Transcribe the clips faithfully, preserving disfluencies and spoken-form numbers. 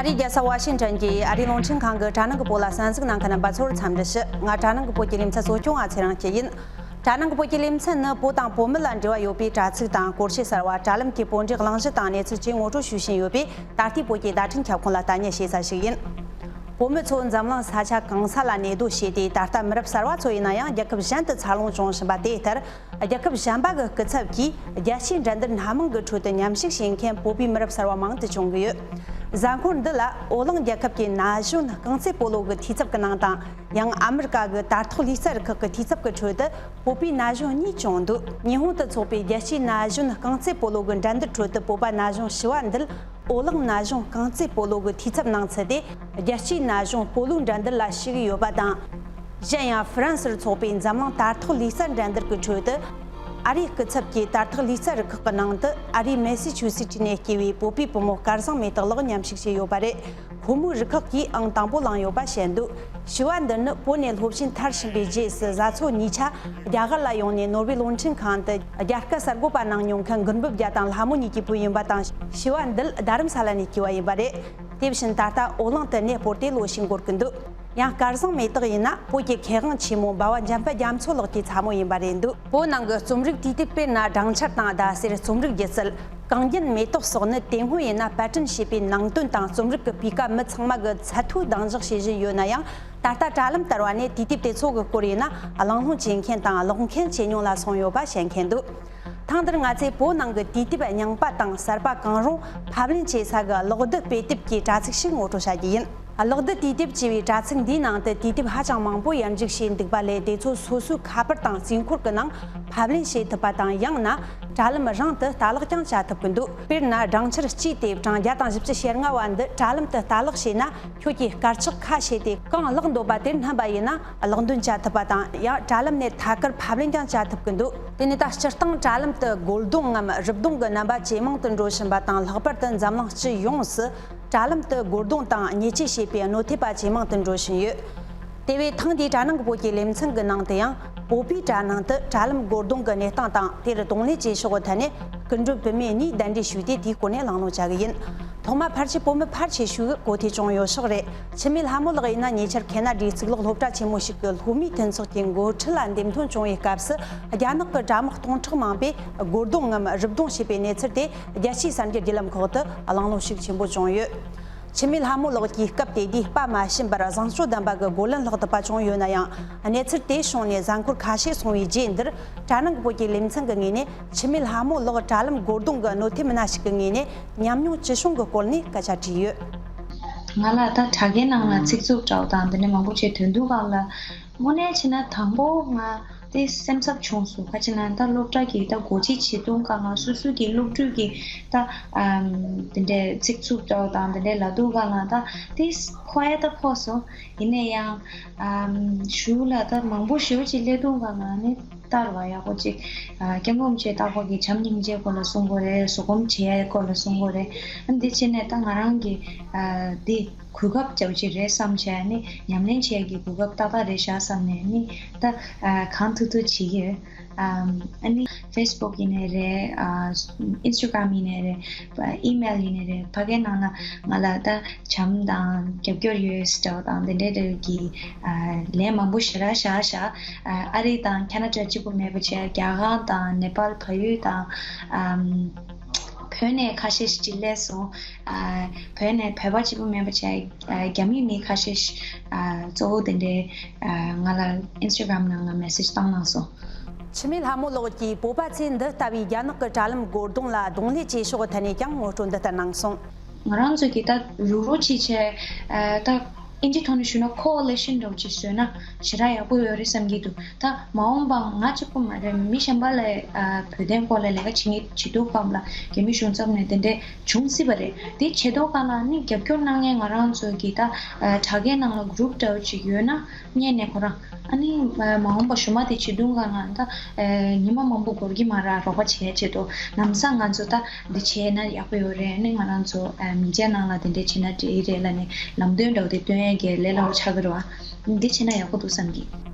ཨ་རིའི་རྒྱལ་ས་ཝ་ཤིང་ཊོན་གྱི་ཨ་རིའི་རླུང་འཕྲིན་ཁང་གི་དྲ་ནང་གི་བོད་ལ་གསན་གཟིགས་གནང་མཁན་རྣམ་པ་ཚོར་འཚམས་འདྲི་ཞུ། ང་དྲ་ནང་གི་བོད་ཀྱི་ལེ་ཚན་གཙོ་སྐྱོང་བ་ཚེ་རིང་སྐྱིད་ཡིན། དྲ་ནང་གི་བོད་ཀྱི་ལེ་ཚན་ནི་བོད་དང་བོད་མི་ལ་འབྲེལ་བ་ཡོད་པའི་དྲ་ཚིགས་དང་སྐོར་བཤད་གསར་བ། དྲ་ལམ་གྱི་བོད་འབྲེལ་གླེང་གཞི་དང་གནས་ཚུལ་བཅས་ངོ་སྤྲོད་ཞུ་བཞིན་ཡོད་པས། ད་ལྟའི་བོད་ཀྱི་བརྡ་འཕྲིན་ཁྱབ་ཁོངས་ལ་ལྟ་ཉན་བྱེད་ས་ཞིག་ཡིན། བོད་མི་ཚོ་འཛམ་གླིང་ས་ཆ་གང་ས་ལ་གནས་སྡོད་བྱས་ཏེ། ད་ལྟ་མི་རབས་གསར་བ་ཚོ་ཡིན་ན་ཡང་རྒྱལ་ཁབ་གཞན་དུ་འཚར་ལོངས་བྱུང་བཞིན་པ་དེ་ལྟར། རྒྱལ་ཁབ་གཞན་པ་གི་སྐུ་ཚབ་ཀྱིས་རྒྱལ་སྤྱིའི་འགྲན་བསྡུར་སྣ་མང་གི་ཁྲོད་དུ་མཉམ་ཞུགས་བྱེད་མཁན་བོད་པའི་མི་རབས་གསར་བ་མང་དུ་བྱུང་གི་ཡོད། གཟའ་འཁོར་འདི་ལ་ཨོ་གླིང་རྒྱལ་ཁབ་ཀྱི་ན་གཞོན་རྐང་རྩེད་སྤོ་ལོ་གི་འཐུས་ཚབ་ཀྱི་ནང་དང་། ཡང་ཨ་མི་རི་ཀ་གི་དར་ཐོག་ལུས་རྩལ་རུ་ཁག་གི་འཐུས་ཚབ་ཀྱི་ཁྲོད་དུ་བོད་པའི་ན་གཞོན་གཉིས་བྱུང་འདུག་ཉི་ཧོང་དུ་འཚོགས་པའི་རྒྱལ་སྤྱིའི་ན་གཞོན་རྐང་རྩེད་སྤོ་ལོ་གི་འགྲན་བསྡུར་ཁྲོད་དུ་བོད་པ་ན་གཞོན་བྱེ་བ་འདུལ་ཨོ་གླིང་ན་གཞོན་རྐང་རྩེད་སྤོ་ལོ་གི་འཐུས་ཚབ་གནང་ཚུལ་དེ་རྒྱལ་སྤྱིའི་ན་གཞོན་སྤོ་ལོའི་འགྲན་བསྡུར་ལ་ཞུགས་ཡོད་པ་དང་། གཞན་ཡང་ཧྥ་རན་སིར་འཚོགས་པའི་འཛམ་གླིང་དར་ཐོག་ལུས་རྩལ་འགྲན་བསྡུར་གྱི་ཁྲོད་དུ། ཨ་རིའི་སྐུ་ཚབ་ཀྱིས་དར་ཐོག་ལུས་རྩལ་རུ་ཁག་གི་ནང་དུ་ཨ་རིའི་མེ་སི་ཆུ་སི་ཊི་ནས་སྐྱེས་པའི་བོད་པའི་བུ་མོ་སྐལ་བཟང་མེ་ཏོག་ལགས་མཉམ་ཞུགས་བྱས་ཡོད་པ་རེད། ཁོ་མོའི་རུ་ཁག་གིས་ཨང་དང་པོ་བླངས་ཡོད་པ་བཤད་འདུག་བྱིས་པ་འདི་ནི་བོད་ནས་སློབ་ཆེན་མཐར་ཕྱིན་པའི་རྗེས་སུ་བཟའ་ཚོ་གཉིས་ཆ་རྒྱ་གར་ལ་ཡོང་ནས་ནོར་ཝེ་རླུང་འཕྲིན་ཁང་དུ་རྒྱ་སྐད་གསར་འགོད་པ་གནང་མྱོང་མཁན་མགོན་པོ་རྒྱལ་དང་ལྷ་མོ་གཉིས་ཀྱི་བུ་ཡིན་པ་དང་། བྱིས་པ་འདི་རྡ་རམ་ས་ལ་ནས་སྐྱེས་པ་ཡིན་པ་རེད། དེ་བཞིན་ད་ལྟ་ཨོ་གླིང་དུ་གནས་སྤོར་ཏེ་ལོ་ཞིག་འགོར་གྱི་འདུག་ཡང་སྐལ་བཟང་མེ་ཏོག་ཡིན་ན་བོད་ཀྱི་མཁས་དབང་ཆེན་མོ་འབའ་བ་འཇམ་དཔལ་རྒྱ་མཚོ་ལགས་ཀྱི་ཚ་མོ་ཡིན་པ་རེད་འདུག་བོད་ནང་གི་རྩོམ་རིག་དུས་དེབ་དཔེར་ན་སྦྲང་ཆར་དང་ཟླ་ཟེར་རྩོམ་རིག་སྒྱུ་རྩལ། གངས་རྒྱན་མེ་ཏོག་སོགས་ནི་དེ་སྔོན་ཡིན་ན་པར་སྐྲུན་བྱས་པའི་ནང་དོན་དང་རྩོམ་རིག་གི་སྤུས་ཀ་མི་ཚང་མ་གི་ཚད་མཐོའི་གདེང་འཇོག་བྱེད་བཞིན་ཡོད་ན་ཡང་། ད་ལྟ་དྲ་ལམ་ལྟར་བ་ནས་དུས་དེབ་དེ་ཚོ་གི་སྐོར་ཡིན་ན་གླེང་སློང་བྱེད་མཁན་དང་ཀློག་མཁན་ཇེ་ཉུང་ལ་སོང་ཡོད་པ་བཤད་མཁན་འདུག་ཐེངས་འདིར་ང་ཚོས་བོད་ནང་གི་དུས་དེབ་རྙིང་པ་དང་གསར་པ་གང་རུང་ཕབ་ལེན་བྱེད་ས་གི་གློག་རྡུལ་དཔེ་དེབ་ཀྱི་དྲ་ཚིགས་ཤིག་ངོ་སྤྲོད་བྱ་རྒྱུ་ཡིན། གློག་རྡུལ་དུས་དེབ་ཅེས་པའི་དྲ་ཚིགས་འདིའི་ནང་དུ་དུས་དེབ་ཧ་ཅང་མང་པོ་ཡར་འཇུག་བྱས་འདུག་པ་ལས། དེ་ཚོ་སོ་སོའི་ཁ་པར་དང་རྩིས་འཁོར་གྱི་ནང་ཕབ་ལེན་བྱེད་ཐུབ་པ་དང་། ཡང་ན་དྲ་ལམ་རང་དུ་ལྟ་ཀློག་ཀྱང་བྱ་ཐུབ་ཀྱི་འདུག་དཔེར་ན། སྦྲང་ཆར་གཅིག་དེབ་གྲངས་བརྒྱ་དང་བཞི་བཅུ་ཞེ་ལྔ་བ་འདི་དྲ་ལམ་དུ་ལྟ་ཀློག་བྱས་ན། ཁྱོད་ཀྱིས་དཀར་ཆག་ཁ་ཕྱེ་སྟེ་གང་ཀློག་འདོད་པ་དེར་སྣོན་པ་ཡིན་ན་ཀློག་འདོན་བྱ་ཐུབ་པ་དང་། ཡང་དྲ་ལམ་ནས་ཐད་ཀར་ཕབ་ལེན་ཀྱང་བྱ་ཐུབ་ཀྱི་འདུག་དེ་ནས་ད་སྤྱིར་བཏང་དྲ་ལམ་དུ་སྒོར་གདོང་ངམ་རུབ་གདོང་གི་རྣམ་པ་ཇེ་མང་དུ་འགྲོ་བཞིན་པ་དང་། ལྷག་པར་དུ་འཛམ་གླིང་སྤྱི་ཡོངས་སུ་དྲ་ལམ་དུ་སྒོར་གདོང་དང་ཉེས་ཆད་བྱེད་པའི་གནོད་ཐེབས་པ་ཇེ་མང་དུ་འགྲོ་བཞིན་ཡོད། དེ་བས་ཐེངས་འདིའི་དྲ་ནང་གི་བོད་ཀྱི་ལེ་ཚན་གྱི་ནང་དུ་ཡང་། བོད་པའི་དྲ་ནང་དུ་དྲ་ལམ་སྒོར་གདོང་གི་གནས་སྟངས་དང་། དེར་གདོང་ལེན་བྱེད་ཕྱོགས་ཀྱི་ཐད་ནས་སྐུ་མགྲོན་བུད་མེད་གཉིས་གདན་འདྲེན་ཞུས་ཏེ། དེའི་སྐོར་ནས་གླེང་སློང་བྱ་གི་ཡིན། ཐོག་མར་ཕལ་ཆེར་བོད་མི་ཕལ་ཆེ་ཤོས་ཀྱིས་གོ་ཐོས་བྱུང་ཡོད་ཤག་རེད། འཆི་མེད་ལྷ་མོ་ལགས་ཡིན་ན་ཉེ་ཆར་ཁེ་ན་ཌའི་གཙུག་ལག་སློབ་གྲྭ་ཆེན་མོ་ཞིག་གི་སློབ་མའི་མཐུན་ཚོགས་ཀྱི་འགོ་ཁྲིད་ལ་འདེམས་ཐོན་བྱུང་བའི་སྐབས་སུ། རྒྱ་ནག་གི་དྲ་དམག་སྟོང་ཕྲག་མང་པོས་སྒོར་གདོང་ངམ་རུབ་གདོང་བྱས་པའི་གནས་ཚུལ་དེ་རྒྱལ་སྤྱིའི་གསར་འགྱུར་བརྒྱུད་ལམ་ཁག་ཏུ་གླེང་སློང་ཤུགས་ཆེན་པོ་བྱུང་ཡོད། འཆི་མེད་ལྷ་མོ་ལགས་ཀྱིས་སྐབས་དེ་དུས་དཔའ་མ་ཞུམ་པར་བཟང་སྤྱོད་ལྡན་པ་གི་རྒོལ་ལན་སློག་ཐུབ་པ་བྱུང་ཡོད་ན་ཡང་། གནས་ཚུལ་དེ་བྱུང་ནས་གཟའ་འཁོར་ཁ་ཤས་སོང་བའི་རྗེས་འདིར། དྲ་ནང་གི་བོད་ཀྱི་ལེ་ཚན་གྱི་ངོས་ནས་འཆི་མེད་ལྷ་མོ་ལགས་དྲ་ལམ་སྒོར་གདོང་གི་གནོད་ཐེབས་མི་སྣ་ཞིག་གི་ངོས་ནས་ཉམས་མྱོང་ཅི་བྱུང་གི་སྐོར་ནས་སྐད་ཆ་དྲིས་ཡོད། ང་ལ་ད་དྲ་རྒྱའི་ནང་ལ་ཚིག་རྩུབ་འདྲ་བོ་དང་དེ་འདྲ་མང་པོ་བྱས་དོན་དུ་གང་ལ། དངོས་གནས་བྱས་ན་དང་པོ་ང་དེ་སེམས་འཚབ་བྱུང་སོང་། ག་ཅི་ན་ད་སློབ་གྲྭ་གི་ད་སྒོ་འབྱེད་བྱེད་དུས་སྒང་ལ་སོ་སོ་གི་སློབ་ཕྲུག་གི་ད་ཨམ་དེ་འདྲའི་ཚིག་རྩུབ་འདྲ་བོ་དང་དེ་འདྲའི་ལབ་དུས་སྒང་ལ་ད་དེ་ཕོག་ཡ་ད་ཕོག་སོང་། ཡིན་ན་ཡང་ཨམ་གཞུག་ལ་ད་མང་པོ་ཞེ་པོ་ཅིག་སླེབས་དུས་སྒང་ལ་ནི་ལྟར་བ་ཡག་པོ་ཅིག་ཨ་སྐྱབས་མགོན་རིན་པོ་ཆེ་ལྟ་བུ་གི་བྱམས་སྙིང་རྗེའི་སྐོར་ལ་གསུང་དགོས་རེད། བཟོད་སྒོམ་བྱེད་ཡའི་སྐོར་ལ་གསུང་དགོས་རེད། ཨ་འདི་བྱས་ནས་ད་ང་རང་གི་ཨ་འདི་གོ་སྐབས་ཅིག་རེད་བསམ་བྱས་ནི་ཉམས་ལེན་བྱེད་ཀྱི་གོ་སྐབས་ཏག་ཏག་རེད་ཤག་བསམ་ནས་ནི་ད་ཨ་གང་ཐུབ་ཐུབ་བྱེད་ཀྱི་ཡོད། ཨམ་ཨ་ནི་ཕེ་སི་བུག་ཡིན་ནའི་རེད། ཨ་ཨིན་སི་ཊ་གྷ་རམ་ཡིན་ནའི་རེད། ཨི་མེལ་ཡིན་ནའི་རེད། ཕ་གིའི་ནང་ལ་ང་ལ་ད་བྱམས་དང་རྒྱབ་སྐྱོར་ཡོད་ཟེར་བ་དང་དེ་འདྲའི་འདྲ་གི་ཨ་ལན་མང་པོ་ཞེ་དྲག་བཞག་བཞག་ཨ་ཨ་རི་དང་ཁ་ན་ཌ་གཅིག་པུ་མེད་པ་བྱས། རྒྱ་གར་དང་ནེ་པཱལ། བལ་ཡུལ་དང་ཨམ་བོད་ནས་ཁ་ཤས་ཤིག་ཅིག་སླེབས་སོང་། ཨ་བོད་ནས་བོད་པ་གཅིག་པུ་མིན་པ་བྱས། ཨ་རྒྱ་མིའི་མི་ཁ་ཤས་ཤིག་ཨ་གཙོ་བོ་དེ་འདྲའི་ཨ་ང་ལ་ཨིན་སི་ཊ་གྷ་རམ་ནང་ལ་མེ་སེ་ཇི་བཏང་གནང་སོང་། འཆི་མེད་ལྷ་མོ་ལགས་ཀྱིས་བོད་པ་ཚོས་འདི་ལྟ་བུའི་རྒྱ་ནག་གི་དྲ་ལམ་སྒོར་གདོང་ལ་གདོང་ལེན་བྱེད་ཕྱོགས་ཐད་ནས་ཀྱང་ངོ་སྤྲོད་འདི་ལྟར་གནང་སོང་། ང་རང་ཚོ་གིས་ད་རུག་རུག་ཅིག་བྱས། ཨ་ད་ཨིན་ཇིའི་ཐོག་ནས་ཞུས་ན་ཁོ་ཨ་ལི་ཤན་འདྲ་བོ་ཅིག་བཟོས་ན་ཞེ་དྲག་ཡག་པོ་ཡོད་རེད་བསམ་གྱི་འདུག་ད་མ་འོངས་པ་ང་གཅིག་པུ་མ་རེད། མི་གཞན་པ་ལ་ཨ་བོད་དོན་སྐོར་ལ་ལས་ཀ་བྱེད་མཁན་བྱེད་དུས་སྒང་ལ་རྒྱ་མི་གཞུང་ཚབ་ནས་དེ་འདྲས་བྱུང་སྲིད་པ་རེད། དེ་བྱེད་དུས་སྒང་ལ་ནི་རྒྱབ་སྐྱོར་གནང་མཁན་ང་རང་ཚོ་གི་ད་ཨ་དྲ་རྒྱའི་ནང་ལ་གུ་རུབ་འདྲ་བོ་ཅིག་ཡོད་ན་སྔོན་ནས་ཁོ་རང་ཨ་ནི་མ་འོངས་པ་གཞུག་མ་དེ་བྱེད་དུས་སྒང་ལ་ད་ཨ་ཉི་མ་མང་པོ་འགོར་གྱི་མ་རེད། རོགས་པ་བྱེད་ཡ་ཆེད་དུ་ལམ་སང་ང་ཚོ་ད་འདི་བྱས་ན་ཡག་པོ་ཡོད་རེད། ཨ་ནི་ང་རང་ཚོ་ཨ་མི་ཆེན་ནང་ལ་དེ་འདྲས་བྱས་ན་འགྲིག་གི་རེད་ལབ་ནས་ལམ་སྟོན་འདྲ་བོ་དེ་སྟོན་ཡ་གི་ལས་སླ་པོ་ཆགས་ཀྱི་རེད་བ། འདི་བྱས་ན་ཡག་པོ་འདུག་བསམ་གྱི།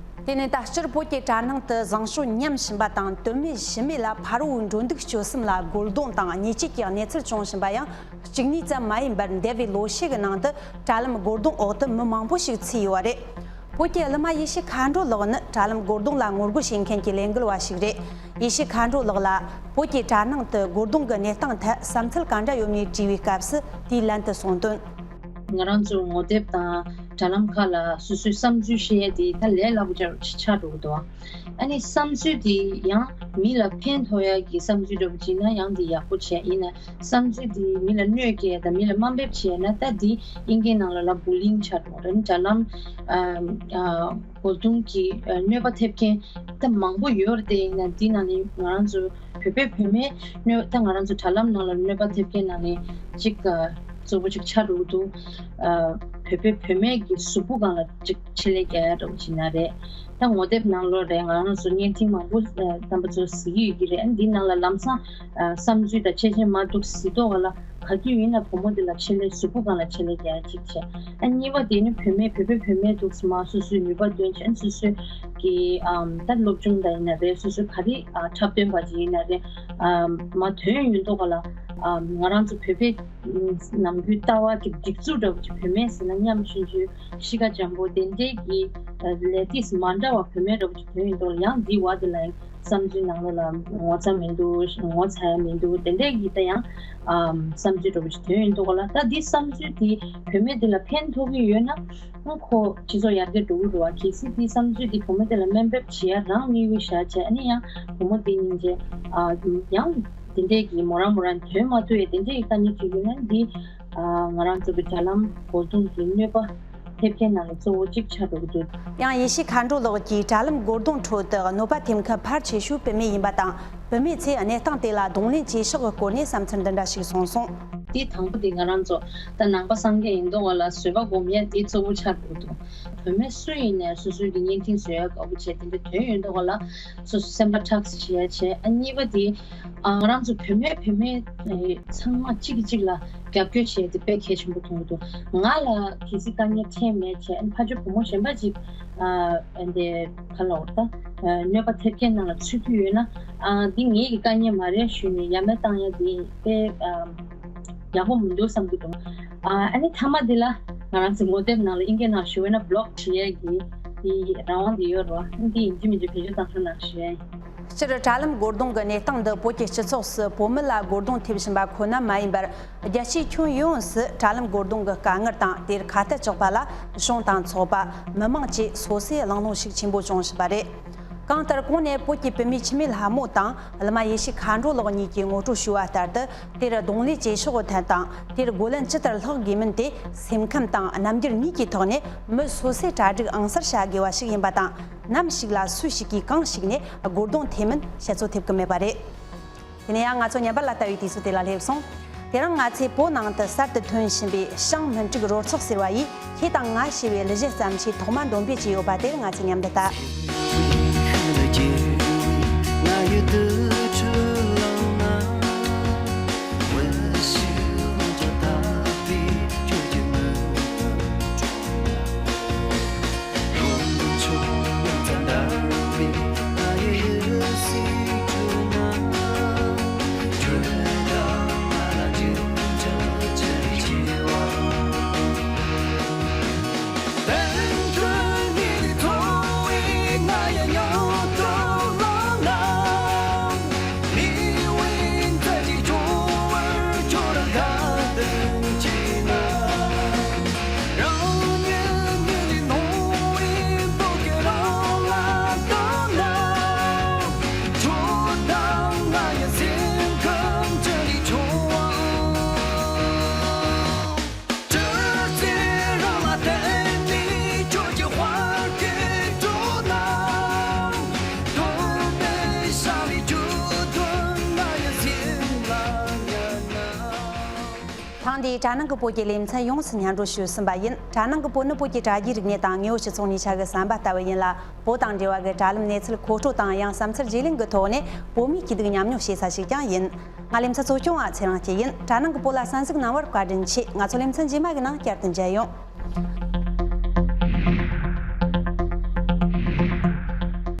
དེ་ནས་ད་སྤྱིར་བོད་ཀྱི་དྲ་ནང་དུ་བཟང་སྤྱོད་ཉམས་བཞིན་པ་དང་དོན་མེད་གཞི་མེད་ལ་ཕ་རོལ་པོའི་འགྲོ་འདུག་སྤྱོད་སེམས་ལ་རྒོལ་རྡུང་དང་ཉེས་ཆད་ཀྱི་གནས་ཚུལ་བྱུང་བཞིན་པ་ཡང་གཅིག་གཉིས་ཙམ་མ་ཡིན་པར་འདས་པའི་ལོ་ཤས་ཀྱི་ནང་དུ་དྲ་ལམ་རྒོལ་རྡུང་འོག་ཏུ་མི་མང་པོ་ཞིག་ཚུད་ཡོད་པ་རེད། བོད་ཀྱི་གླུ་མ་ཡེ་ཤེས་མཁའ་འགྲོ་ལགས་ནི་དྲ་ལམ་རྒོལ་རྡུང་ལ་ངོ་རྒོལ་བྱེད་མཁན་གྱི་ལས་འགུལ་བ་ཞིག་རེད། ཡེ་ཤེས་མཁའ་འགྲོ་ལགས་ལ་བོད་ཀྱི་དྲ་ནང་དུ་རྒོལ་རྡུང་གི་གནས་སྟངས་ཐད་བསམ་ཚུལ་ག་འདྲ་ཡོད་མེད་དྲིས་པའི་སྐབས་སུ་དེའི་ལན་དུ་གསུངས་དོན། ང་རང་ཚོ་ངོ་དེབ་དང་དྲ་ལམ་ཁག་ལ་སོ་སོའི་བསམ་ཚུལ་བཤད་ཡས་དེ་ད་ལས་སླ་པོ་ཆགས་ཆགས་འགྲོ་གི་འདུག་ཨ་ནི་བསམ་ཚུལ་དེ་ཡང་མི་ལ་ཕན་ཐོགས་ཡ་གི་བསམ་ཚུལ་འདྲ་པོ་ཅིག་ན་ཡང་དེ་ཡག་པོ་བྱས། ཡིན་ན་བསམ་ཚུལ་དེ་མི་ལ་གནོད་སྐྱེལ་ཡ་དང་མི་ལ་དམའ་འབེབས་བྱས་ན་ད་དེ་ཨིན་སྐད་ནང་ལ་ལ་བུ་ལིང་ཆགས་འགྲོ་གི་རེད། དྲ་ལམ་ཨ་ཨ་རྒོལ་རྡུང་གི་ཨ་གནོད་པ་ཐེབས་མཁན་ད་མང་པོ་ཡོད་རེད་དེ། ཡིན་ན་དེ་ནང་ནས་ང་རང་ཚོ་བོད་པའི་བུད་མེད་གནོད་ད་ང་རང་ཚོ་དྲ་ལམ་ནང་ལ་གནོད་པ་ཐེབས་མཁན་ནང་ནས་གཅིག་ཨ་གཙོ་བོ་གཅིག་ཆགས་འགྲོ་གི་འདུག་ཨ་བོད་པའི་བུད་མེད་ཀྱི་གཟུགས་པོ་སྒང་ལ་གཅིག་ཆེད་ལས་རྒྱག་ཡ་འདྲ་པོ་ཅིག་ན་རེད། ད་ངོ་དེབ་ནང་ལོགས་རེད། ང་རང་ཚོ་བརྙན་འཕྲིན་མང་པོ་ཨ་རྣམ་པ་ཚོ་གཟིགས་ཀྱི་ཡོད་ཀྱི་རེད། ཨ་འདི་ནང་ལ་ལམ་སང་ཨ་བསམ་ཚུལ་དང་ཆེ་ཆེ་མ་འདུག་གཟིགས་ཐོག་ལ་ག་དུས་ཡིན་ན་བུ་མོ་དེ་ལ་ཆེད་ལས་གཟུགས་པོ་སྒང་ལ་ཆེད་ལས་རྒྱག་ཡ་གཅིག་བྱས། ཨ་གཉིས་པ་དེ་ནི་བུད་མེད་བོད་པའི་བུད་མེད་འདུག་སེ་མ་སོ་སོའི་ནུས་པ་འདོན་བྱས། ཨ་སོ་སོའི་གི་ཨམ་ད་སློབ་སྦྱོང་དང་ཡིན་ན་རེད། སོ་སོའི་ག་རེ་ཨ་འཁྲབ་སྟོན་པ་ཅིག་ཡིན་ན་རེད། ཨམ་མ་དོན་ཡོད་མདོག་ག་ལ་ཨམ་ང་རང་ཚོ་བོད་པའི་ནམ་རྒྱུན་ལྟ་བ་གི་སྒྲིག་འཛུགས་འདྲ་པོ་ཅིག་བུད་མེད་ཟེར་ན་ཉམ་ཆུང་ཆུང་གཤིས་ཀ་འཇམ་པོ་དེ་འདྲའི་གི་ལས་དུས་མ་འདྲ་བ་བུད་མེད་འདྲ་པོ་ཅིག་དོན་ཡོད་མདོག་ལ་ཡང་འདི་བ་དེ་ལ་ཡང་བསམ་ཚུལ་ནང་ལོགས་ལ་ངོ་ཚ་མི་འདུག་ངོ་ཚ་ཡ་མི་འདུག་དེ་འདྲའི་གི་ད་ཡང་ཨམ་བསམ་ཚུལ་འདྲ་པོ་ཅིག་དོན་ཡོད་མདོག་ལ། ད་འདི་བསམ་ཚུལ་དེ་བུད་མེད་དེ་ལ་ཕན་ཐོགས་ཀྱི་ཡོད་ན་ཨང་ཁོ་སྤྱི་ཚོགས་ཡར་རྒྱས་འགྲོ་གི་འདུག་བ། གལ་སྲིད་འདི་བསམ་ཚུལ་དེ་བུ་མོ་དེ་ལ་དམའ་འབེབས་བྱེད་ཡ་རང་དམིགས་ཡུལ་བཞག་བྱས། ཨ་ནི་ཡང་བུ་མོ་དེ་སྙིང་རྗེ་ཨ་ཡང་དེ་འདྲས་ཀྱི་མོ་རང་མོ་རང་དོན་མ་ཐུབ་ཡ་དེ་འདྲས་ཀྱི་དཀའ་ངལ་ཅིག་ཡོད་ན་འདི་ཨ་ང་རང་ཚོ་གི་དྲ་ལམ་རྒོལ་རྡུང་གི་གནོད་པ་ཐེབས་མཁན་ནང་ལ་གཙོ་བོ་གཅིག་ཆགས་འགྲོ་གི་འདུག་ཡང་ཡེ་ཤེས་མཁའ་འགྲོ་ལགས་ཀྱིས་དྲ་ལམ་རྒོལ་རྡུང་ཁྲོད་དུ་གནོད་པ་ཐེབས་མཁན་ཕལ་ཆེ་ཤོས་བུད་མེད་ཡིན་པ་དང་། བུད་མེད་ཚོས་གནས་སྟངས་དེ་ལ་གདོང་ལེན་བྱེད་ཕྱོགས་ཀྱི་སྐོར་ནས་བསམ་ཚུལ་འདི་འདྲ་ཞིག་གསུངས་སོང་། དེ་དང་པོ་དེ་ང་རང་ཚོ་ད་ནང་པ་སངས་རྒྱས་ཡིན་མདོག་ག་ལ་བཟོད་པ་སྒོམ་ཡ་དེ་གཙོ་བོ་ཆགས་འགྲོ་གི་འདུག་བུད་མེད་སུ་ཡིན་ནའི་སོ་སོའི་གི་བརྙན་འཕྲིན་བཟོ་ཡ་དགའ་པོ་བྱས། དེ་འདྲ་དོན་ཡོད་མདོག་ག་ལ་སོ་སོ་སེམས་པ་ཁྲག་ཟ་བྱེད་ཡ་བྱས། ཨ་གཉིས་པ་དེ་ཨ་ང་རང་ཚོ་བུད་མེད་བུད་མེད་ཚང་མ་གཅིག་གིས་གཅིག་ལ་རྒྱབ་སྐྱོར་བྱེད་དེ་དཔེ་གལ་ཆེན་པོ་མཐོང་གི་འདུག་ང་ལ་གལ་སྲིད་དཀའ་ངལ་འཕྲད་མེད་བྱས། ཨ་ནི་ཕར་ཕྱོགས་བུ་མོ་གཞན་པ་ཅིག་ཨ་འདི་ག་ལ་འོ་ད་གནོད་པ་ཐེབས་མཁན་ནང་ལ་ཚུད་ཀྱི་ཡོད་ན་ཨ་འདི་ངེད་ཀྱི་དཀའ་ངལ་མ་རེད་ཞུས་ནས་ཡ་མེད་བཏང་ཡ་འདི་དཔེ་ཨ་ཡག་པོ་མི་འདུག་བསམ་གྱི་འདུག་ཨ་ཨ་ནི་མཐའ་མ་འདི་ལ་ང་རང་ཚོ་ངོ་དེབ་ནང་ལ་ཨིན་སྐད་ནང་ཞུ་བས་ན་བློག་བྱེད་ཡ་གི་འདི་རང་དབང་འདི་ཡོད་རེད་བ། འདི་ཡིན་གཅིག་མིན་གཅིག་བེད་སྤྱོད་བཏང་ཤོག་ནང་ཞུ་ཡ་ཡིན། སྤྱིར་དྲ་ལམ་རྒོལ་རྡུང་གི་གནས་སྟངས་འདི་བོད་ཀྱི་སྤྱི་ཚོགས་སུ་བོད་མི་ལ་རྒོལ་རྡུང་ཐེབས་བཞིན་པ་ཁོ་ན་མ་ཡིན་པར། རྒྱལ་སྤྱིའི་ཁྱོན་ཡོངས་སུ་དྲ་ལམ་རྒོལ་རྡུང་གི་དཀའ་ངལ་དང་དེར་ཁ་གཏད་གཅོག་པ་ལ་གཞུང་དང་ཚོགས་པ། མི་མང་བཅས་སོ་སོས་གླེང་སློང་ཤུགས་ཆེན་པོ་བྱུང་བཞིན་པ་རེད། གང་ལྟར་གོང་ནས་བོད་ཀྱི་བུད་མེད་འཆི་མེད་ལྷ་མོ་དང་གླུ་མ་ཡེ་ཤེས་མཁའ་འགྲོ་ལགས་གཉིས་ཀྱིས་ངོ་སྤྲོད་ཞུས་པ་ལྟར་དུ། དེར་གདོང་ལེན་བྱེད་ཕྱོགས་ཐད་དང་དེར་རྒོལ་ལན་ཇི་ལྟར་བསློག་དགོས་མིན་དེ་སེམས་ཁམས་དང་རྣམ་འགྱུར་གཉིས་ཀྱི་ཐོག་ནས་མི་སོ་སོས་གྲ་སྒྲིག་ཨང་གསར་བྱ་དགོས་པ་ཞིག་ཡིན་པ་དང་། ནམ་ཞིག་ལ་སུ་ཞིག་གིས་གང་ཞིག་ནས་རྒོལ་རྡུང་ཐེབས་མིན་བཤད་ཚོད་ཐེབས་ཀྱི་མེད་པ་རེད། དེ་ནས་ཡང་ང་ཚོ་ཉམས་པ་ལ་ལྟ་བའི་དུས་ཚོད་དེ་ལ་སླེབས་སོང་། དེ་རིང་ང་ཚོས་བོད་ནང་དུ་གསར་དུ་ཐོན་བཞིན་པའི་ཞང་སྨིན་དྲུག་རོལ་ཚོགས་ཟེར་བ་ཡིས་ཁྱེད་དང་ང་ཞེས་པའི་གླུ་གཞས་བརྩམས་ཆོས་ཐོག་མ་འདོན་སྤེལ་བྱས་ཡོད་པ་དེར་ང་ཚོས་མཉམ་དུ་ལྟ། ཐེངས་འདིའི་དྲ་ནང་གི་བོད་ཀྱི་ལེ་ཚན་ཡོངས་སུ་སྙན་སྒྲོན་ཞུས་ཟིན་པ་ཡིན། དྲ་ནང་གི་བོད་ནི་བོད་ཀྱི་དྲ་རྒྱའི་རིག་གནས་དང་དངོས་ཡོད་སྤྱི་ཚོགས་གཉིས་ཆ་གི་ཟམ་པ་ལྟ་བུ་ཡིན་ལ། བོད་དང་འབྲེལ་བ་གི་དྲ་ལམ་གནས་ཚུལ་མཁོ་སྤྲོད་དང་ཡང་བསམ་ཚུལ་བརྗེ་ལེན་གྱི་ཐོག་ནས་བོད་མིའི་སྐྱིད་སྡུག་མཉམ་མྱོང་བྱེད་ས་ཞིག་ཀྱང་ཡིན། ང་ལེ་ཚན་གཙོ་སྐྱོང་བ་ཚེ་རིང་སྐྱིད་ཡིན། དྲ་ནང་གི་བོད་ལ་གསན་གཟིགས་གནང་བར་བཀའ་དྲིན་ཆེ། ང་ཚོ་ལེ་ཚན་རྗེས་མ་གི་ནང་བསྐྱར་དུ་མཇལ་ཡོང་།